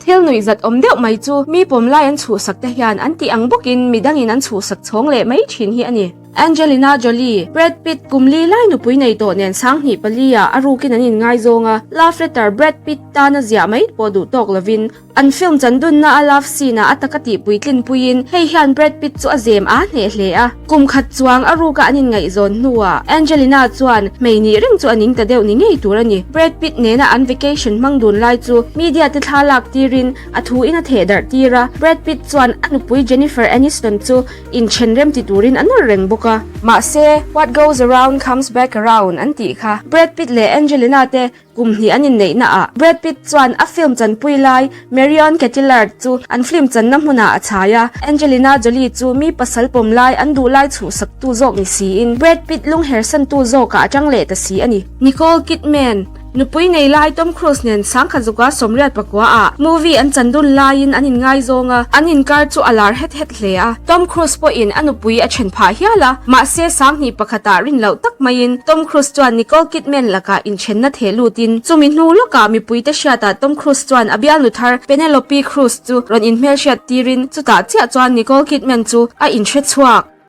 Thil nuihzat awm deuh mai chu mi pawmlai an chhuhsak te hian an tih ang bawkin midangin an chhuhsak chhawng leh mai thin hi a ni. Angelina Jolie, Brad Pitt kum li lai nupui nei tawh nen 2004 ah a rukin an inngaizawng a, love letter Brad Pitt tana ziah mai pawh duh tawk lovin an film chandunna a love scene ah a taka tih puitlinpuiin hei hian Brad Pitt chu a zem a hneh hle a. Kum khat chuang a ruka an inngaihzawn hnuah Angelina chuan hmei nih reng chu a ning ta deuh ni ngei tur a ni. Brad Pitt nena an vacation hmang dun lai chu media te thla lak tirin a thu in a theh darh tir a, Brad Pitt chuan a nupui Jennifer Aniston chu inthen rem ti turin a nawr reng bawk a. Mahse, what goes around comes back around an tih kha Brad Pitt leh Angelina te Kum hnih an inneihna ah Brad Pitt chuan a film chanpui lai Marion Cotillard chu an film channa hmunah a chhai a, Angelina Jolie chu mi pasal pawm lai an duh lai chhuhsaktu zawk ni siin Brad Pitt lunghersantu zawkah a tang leh ta si a ni. Nicole Kidman, nupui nei lai Tom Cruise nen 1989 ah movie an chan dun laiin an inngaizawng a, an inkar chu a lar het het hle a, Tom Cruise pawhin a nupui a then phah hial a, mahse 2001 ah rin loh tak maiin Tom Cruise chuan Nicole Kidman lakah inthenna theh lutin chumi hnu lawkah mipuite hriatah Tom Cruise chuan a bialnu thar Penelope Cruz chu rawn inhmelhriat tirin chutah chiah chuan Nicole Kidman chu a inhre chhuak.